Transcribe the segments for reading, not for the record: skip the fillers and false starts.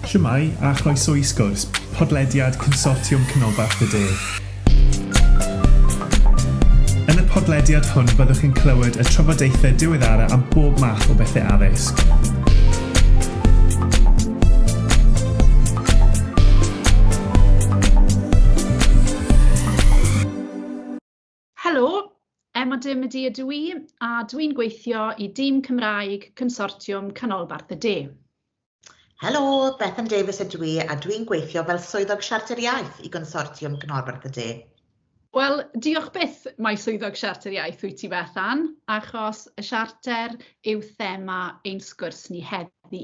Shwmae, a chroeso i sgwrs, podlediad Consortiwm Canolbarth y De. Yn y podlediad hwn byddwch chi'n clywed y trafodaethau diweddara am bob math o bethau addysg. Helo, Emma Dermody ydw i, a dwi'n gweithio i dîm Cymraeg Consortiwm Canolbarth y De. Helo, Bethan Davies ydw i, a dwi'n gweithio fel Swyddog Siarter Iaith i Gonsortiwm Canolbarth y De. Wel, diolch byth mai Swyddog Siarter Iaith wyt ti, Bethan, achos y Siarter yw thema ein sgwrs ni heddi.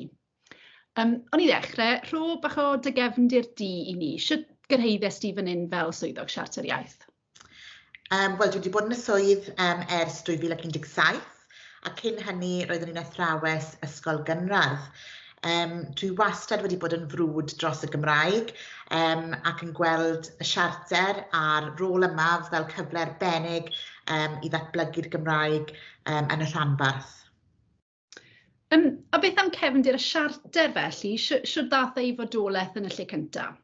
Um, o'n i ddechrau, rho bach o dy gefndir di i ni. Sut gyrhaeddes di fan hyn fel Swyddog Siarter Iaith? Wel, dwi wedi bod yn y swydd um, ers 2017, a cyn hynny roeddwn i'n athrawes ysgol gynradd. Um, dwi wastad wedi bod yn frwd dros y Gymraeg um, ac yn gweld y siarter a'r rôl yma fel cyfle arbennig um, i ddatblygu'r Gymraeg um, yn y rhanbarth. Um, a beth am cefndir y siarter felly? Shwt ddath e i fodolaeth yn y lle cyntaf?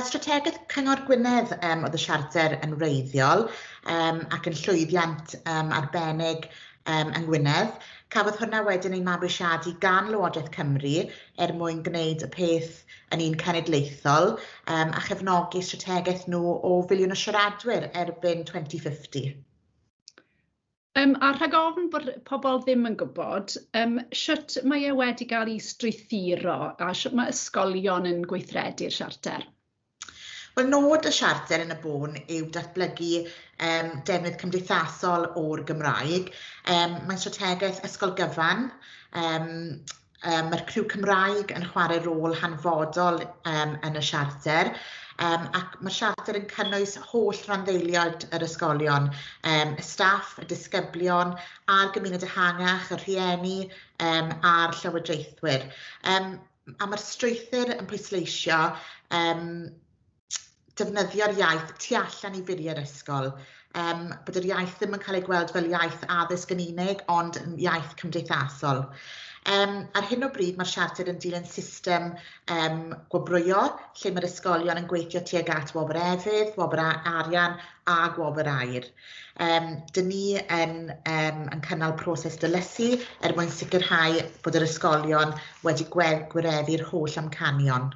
Strategaeth Cyngor Gwynedd um, oedd y siarter yn wreiddiol um, ac yn llwyddiant um, arbennig um, yng Ngwynedd. Cafodd hwnna wedyn ei mabwysiadu gan Lywodraeth Cymru er mwyn gwneud y peth yn un cenedlaethol um, a chefnogi strategaeth nhw o filiwn o siaradwyr erbyn 2050. A rhag ofn bod pobl ddim yn gwybod, yym, shwt mae e wedi cael ei strwythuro a shwt mae ysgolion yn gweithredu'r siarter? Wel, nod y siarter yn y bôn yw datblygu um, defnydd cymdeithasol o'r Gymraeg. Um, mae'n strategaeth ysgol gyfan. Um, Um, mae'r criw Cymraeg yn chwarae rôl hanfodol um, yn y siarter, um, ac mae'r siarter yn cynnwys holl randdeiliaid yr ysgolion, um, y staff, y disgyblion, a'r gymuned ehangach, y rhieni um, a'r llywodraethwyr. Um, a mae'r strwythur yn pwysleisio um, defnyddio'r iaith tu allan i furiau'r ysgol. Um, bod yr iaith ddim yn cael ei gweld fel iaith addysg yn unig, ond yn iaith cymdeithasol. Um, ar hyn o bryd mae'r siarter yn dilyn system um, gwobrwyo, lle mae'r ysgolion yn gweithio tuag at wobr efydd, wobr arian a gwobr aur. Um, dyn ni yn, um, yn cynnal proses dylysu er mwyn sicrhau bod yr ysgolion wedi gwireddu'r holl amcanion.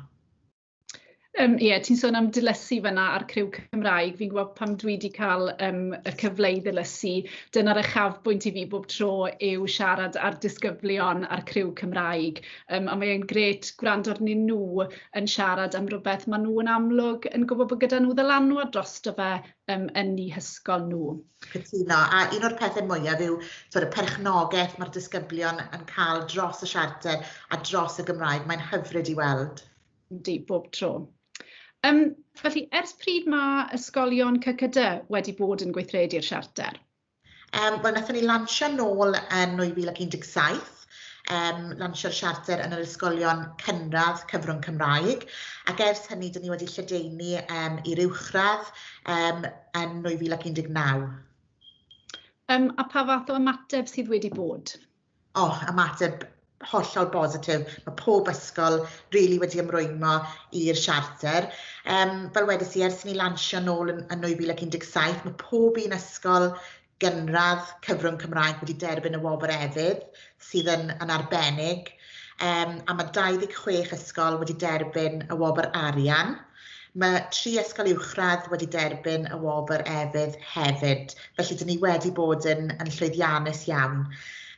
Ie, ti'n sôn am dilysu fan'na a'r criw Cymraeg. Fi'n gwybod pan dwi 'di cael yym, y cyfle i ddilysu, dyna'r uchafbwynt i fi bob tro yw siarad â'r disgyblion a'r criw Cymraeg. Yym, a mae e'n grêt gwrando arnyn nhw yn siarad am rywbeth maen nhw yn amlwg yn gwybod bod gyda nhw ddylanwad drosto fe yym, yn eu hysgol nhw. Cytuno, a un o'r pethau mwyaf yw twod, y perchnogaeth mae'r disgyblion yn cael dros y siarter a dros y Gymraeg. Mae'n hyfryd i weld. Yndi, bob tro. Um, felly, ers pryd mae ysgolion CCD wedi bod yn gweithredu'r siarter? Um, Wel, wnaethon ni lansio nôl yn 2017, um, lansio'r siarter yn yr ysgolion cynradd cyfrwng Cymraeg, ac ers hynny, dyn ni wedi lledaenu um, i'r uwchradd um, yn 2019. Um, a pa fath o ymateb sydd wedi bod? O, ymateb hollol bositif. Mae pob ysgol rili wedi ymrwymo i'r siarter. Um, fel wedes i, ers i ni lansio nôl yn, yn 2017, mae pob un ysgol gynradd cyfrwng Cymraeg wedi derbyn y wobr efydd, sydd yn, yn arbennig. Um, a mae 26 ysgol wedi derbyn y wobr arian. Mae tri ysgol uwchradd wedi derbyn y wobr efydd hefyd, felly dyn ni wedi bod yn, yn llwyddiannus iawn.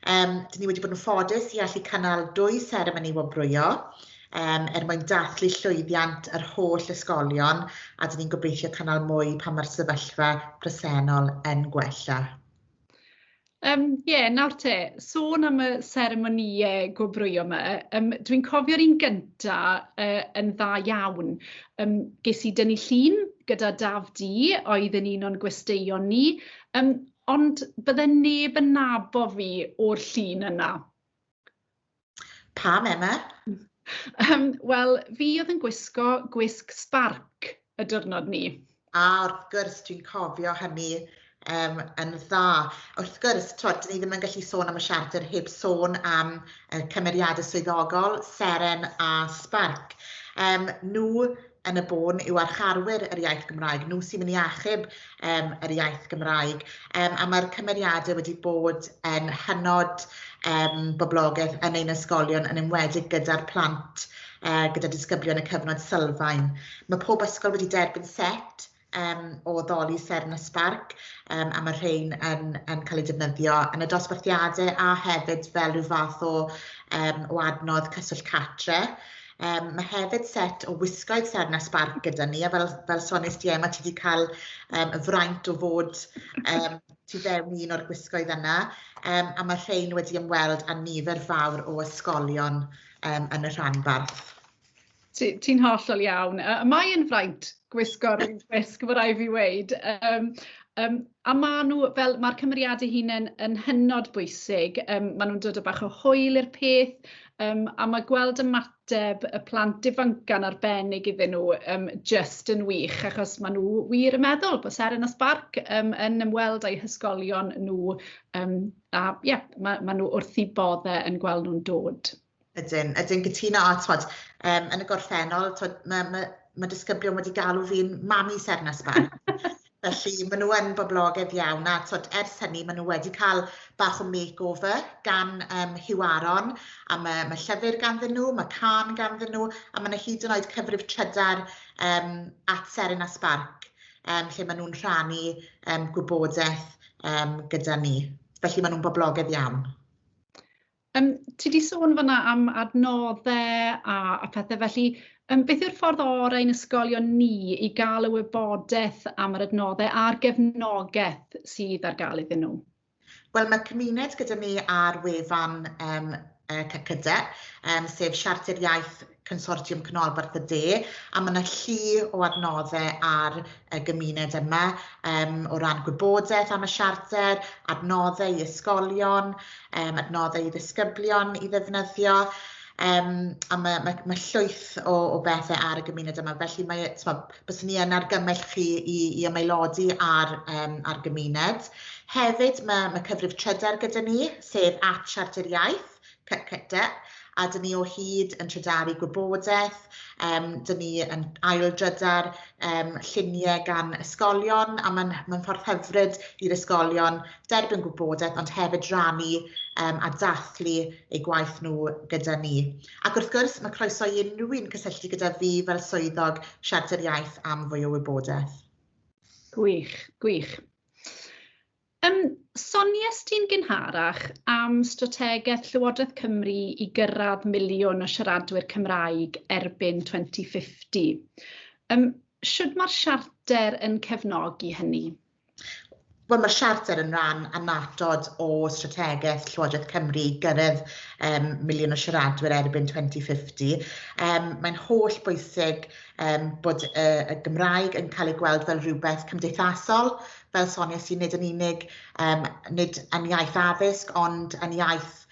Um, dyn ni wedi bod yn ffodus i allu cynnal dwy seremoni wobrwyo um, er mwyn dathlu llwyddiant yr holl ysgolion, a dyn ni'n gobeithio cynnal mwy pan mae'r sefyllfa presennol yn gwella. Yym ie, nawr te, sôn am y seremonïau gwobrwyo 'ma, yym dwi'n cofio'r un gynta yy yn dda iawn. Yym ges i dynnu llun gyda Daf Du, oedd yn un o'n gwesteion ni, yym ond bydde neb yn nabo fi o'r llun yna. Pam, Emma? Yym wel, fi oedd yn gwisgo gwisg Spark y diwrnod 'ny. A wrth gwrs, dwi'n cofio hynny. yn dda. Wrth gwrs, twod, ni ddim yn gallu sôn am y siarter heb sôn am y cymeriadau swyddogol, Seren a Sbarc. Nhw yn y bôn yw archarwyr yr iaith Gymraeg, nhw sy'n mynd i achub yr iaith Gymraeg. A mae'r cymeriadau wedi bod yn hynod boblogaidd yn ein ysgolion, yn enwedig gyda'r plant, gyda disgyblion y cyfnod sylfaen. Mae pob ysgol wedi derbyn set o ddoli Seren a Sbarc, a mae rhain yn cael eu defnyddio yn y dosbarthiadau a hefyd fel rhyw fath o adnodd cyswllt cartre. Mae hefyd set o wisgoedd Seren a Sbarc gyda ni, a fel sonies di, Emma, ti wedi cael y fraint o fod tu fewn un o'r gwisgoedd yna, a mae rhain wedi ymweld â nifer fawr o ysgolion yn y rhanbarth. Ti'n hollol iawn. Mae yn fraint gwisgo'r wisg, mae rhaid fi weud. A maen nhw, fel mae'r cymeriadau hunain yn hynod bwysig. Maen nhw'n dod â bach o hwyl i'r peth, a mae gweld ymateb y plant ifanca'n arbennig iddyn nhw jyst yn wych, achos maen nhw wir yn meddwl bod Seren a Sbarc yn ymweld â'u hysgolion nhw, a ie, yeah, ma nhw wrth eu boddau yn gweld nhw'n dod. Ydyn, cytuno, a twod, yn y gorffennol, twod, mae disgyblion wedi galw fi'n mami Seren a Sbarc. Felly maen nhw yn boblogaidd iawn, a twod, ers hynny maen nhw wedi cael bach o makeover gan Huw Aaron, a mae llyfr ganddyn nhw, mae cân ganddyn nhw, a mae yna hyd yn oed cyfrif trydar at Seren a Sbarc, lle maen nhw'n rhannu gwybodaeth gyda ni. Felly maen nhw'n boblogaidd iawn. Ti 'di sôn fan'na am adnoddau a pethau felly. Beth yw'r ffordd orau i'n ysgolion ni i gael y wybodaeth am yr adnoddau a'r gefnogaeth sydd ar gael iddyn nhw? Wel, mae cymuned gyda ni ar wefan CCD, sef Siarter Iaith Consortiwm Canolbarth y De, a mae yna llu o adnoddau ar y gymuned yma, o ran gwybodaeth am y siarter, adnoddau i ysgolion, adnoddau i ddisgyblion i ddefnyddio, a mae llwyth o bethau ar y gymuned yma, felly mae, byswn ni yn argymell chi i ymaelodi ar gymuned. Hefyd mae cyfrif trydar gyda ni, sef @siarteriaith, CCD, a dyn ni o hyd yn trydaru gwybodaeth, dyn ni yn aildrydar lluniau gan ysgolion, a mae'n ffordd hyfryd i'r ysgolion derbyn gwybodaeth, ond hefyd rannu a dathlu eu gwaith nhw gyda ni. Ac wrth gwrs, mae croeso i unrhyw un cysylltu gyda fi fel swyddog Siarter Iaith am fwy o wybodaeth. Gwych, gwych. Sonies ti'n gynharach am strategaeth Llywodraeth Cymru i gyrraedd 1 miliwn o siaradwyr Cymraeg erbyn 2050. Shwd mae'r siarter yn cefnogi hynny? Wel, mae'r siarter yn rhan annatod o strategaeth Llywodraeth Cymru i gyrraedd 1 miliwn o siaradwyr erbyn 2050. Mae'n holl bwysig bod y Gymraeg yn cael ei gweld fel rhywbeth cymdeithasol, fel soniais i, nid yn unig, nid yn iaith addysg, ond yn iaith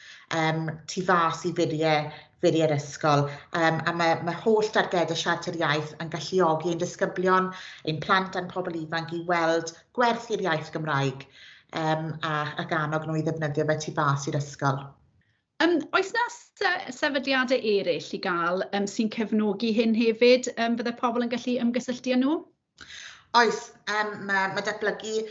tu fas i furiau'r ysgol. A mae holl dargedau Siarter Iaith yn galluogi ein disgyblion, ein plant a'n pobl ifanc i weld gwerth i'r iaith Gymraeg ac annog nhw i ddefnyddio fe tu fas i'r ysgol. Oes 'na sefydliadau eraill i gael sy'n cefnogi hyn hefyd, fydde pobl yn gallu ymgysylltu â nhw? Oes, mae datblygu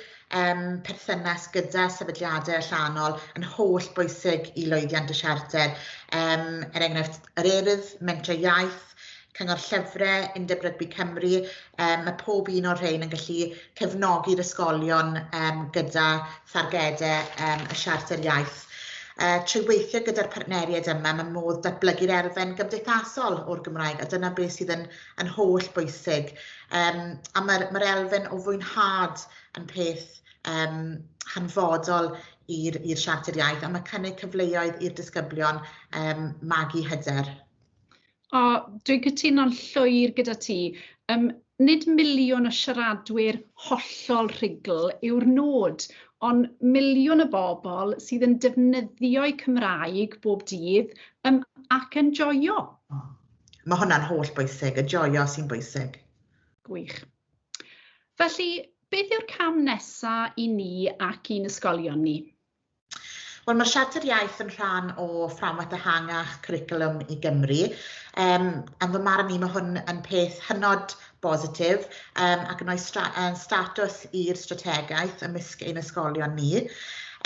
perthynas gyda sefydliadau allanol yn holl bwysig i lwyddiant y siarter. Er enghraifft, yr Urdd, Mentrau Iaith, Cyngor Llyfrau, Undeb Rygbi Cymru, mae pob un o'r rhain yn gallu cefnogi'r ysgolion gyda thargedau y Siarter Iaith. Trwy weithio gyda'r partneriaid yma, mae modd datblygu'r elfen gymdeithasol o'r Gymraeg, a dyna beth sydd yn holl bwysig. A mae'r elfen o fwynhad yn peth hanfodol i'r Siarter Iaith, a mae cynnig cyfleoedd i'r disgyblion magu hyder. O, dwi'n cytuno'n llwyr gyda ti. Nid 1 miliwn o siaradwyr hollol rhugl yw'r nod, ond 1 miliwn o bobl sydd yn defnyddio'u Cymraeg bob dydd ac yn joio. Mae hwnna'n holl bwysig, y joio sy'n bwysig. Gwych. Felly, Beth yw'r cam nesaf i ni ac i'n ysgolion ni? Wel, mae'r Siarter Iaith yn rhan o fframwaith ehangach Cwricwlwm i Gymru. Yn fy marn i, mae hwn yn peth hynod bositif ac yn rhoi statws i'r strategaeth ymysg ein ysgolion ni.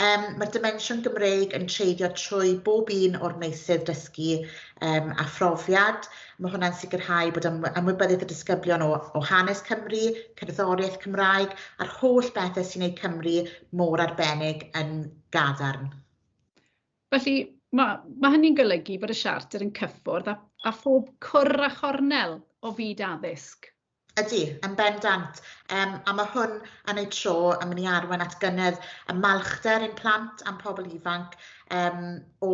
Mae'r dimensiwn Gymreig yn treiddio trwy bob un o'r meysydd dysgu a phrofiad. Mae hwnna'n sicrhau bod ymwybyddiaeth y disgyblion o hanes Cymru, cerddoriaeth Cymraeg a'r holl bethau sy'n gwneud Cymru mor arbennig yn gadarn. Felly mae hynny'n golygu bod y siarter yn cyffwrdd â phob cwr a chornel o fyd addysg. Ydy, yn bendant. A mae hwn yn ei tro yn mynd i arwain at gynnydd y malchder ein plant a'n pobl ifanc o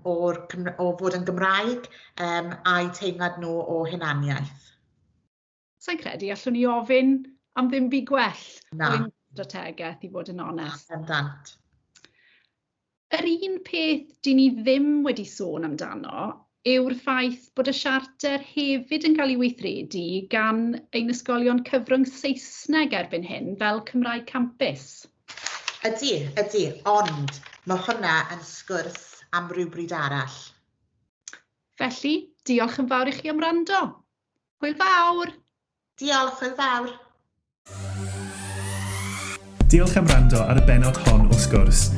fod yn Gymraeg a'u teimlad nhw o hunaniaeth. Sa'n credu allwn ni ofyn am ddim byd gwell Na. o'n strategaeth, i fod yn onest. Na, bendant. Yr un peth dyn ni ddim wedi sôn amdano yw'r ffaith bod y siarter hefyd yn cael ei weithredu gan ein ysgolion cyfrwng Saesneg erbyn hyn fel Cymraeg Campus. Ydy, ydy, ond mae hwnna yn sgwrs am rywbryd arall. Felly, diolch yn fawr i chi am wrando. Hwyl fawr! Diolch, hwyl fawr! Diolch am wrando ar y bennod hon o Sgwrs.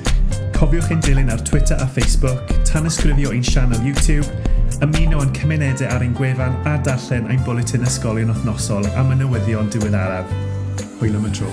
Cofiwch ein dilyn ar Twitter a Facebook, tanysgrifio i'n sianel YouTube, ymuno â'n cymunedau ar ein gwefan a darllen ein bwletin ysgolion wythnosol am y newyddion diweddaraf. Hwyl am y tro.